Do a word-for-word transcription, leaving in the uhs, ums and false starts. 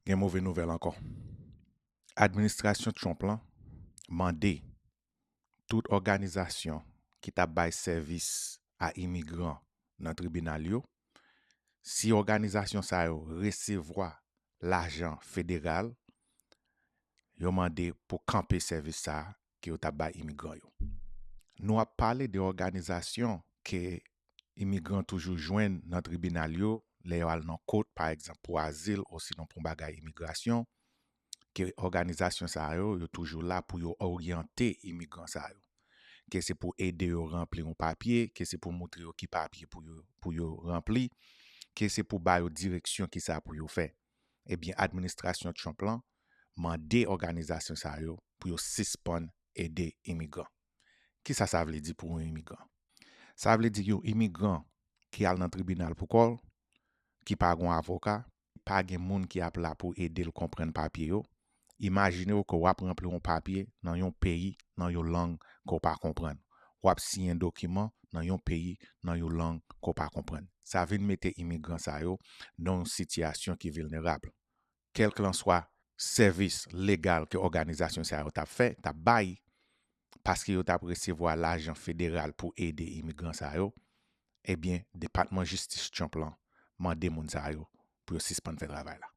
Gen move nouvèl ankò. Administrasyon Trump lan mande tout òganizasyon ki t ap bay sèvis a imigran nan tribinal yo, si òganizasyon sa yo resevwa lajan federal, yo mande pou kanpe sèvis sa a ke yo t ap bay imigran yo. Nou ap pale de òganizasyon ke imigran toujou jwenn nan tribinal yo lè yo al nan kot, pa egzanp, pou azil osinon pou yon bagay imigrasyon, ke òganizasyon sa yo, yo toujou la pou yo oryante imigran sa yo. Ke se pou ede yo ranpli yon papye, ke se pou moutre yo ki papye pou yo, pou yo ranpli, ke se pou ba yo direksyon ki sa pou yo fè. Ebyen, administrasyon Trump lan mande òganizasyon sa yo pou yo sispann ede imigran. Kisa sa vle di pou yon imigran? Sa vle di yon imigran ki al nan tribinal pou kò l, ki pa gen avoka, pa gen moun ki ap la pou ede l konprann papye yo. Imajine w ke w ap ranpli yon papye nan yon peyi, nan yon lang ke w pa konprann. W ap siyen dokiman nan yon peyi, nan yon lang ke w pa konprann. Sa vin mete imigran sa yo nan yon sitiyasyon ki vilnerab. Kèlkanswa sèvis legal ke òganizasyon sa yo t ap fè, t ap bay, paske yo t ap resevwa lajan federal pou ede imigran sa yo, ebyen, Depatman Jistis Trump lan mande moun sa yo pou yo sispann fè travay la.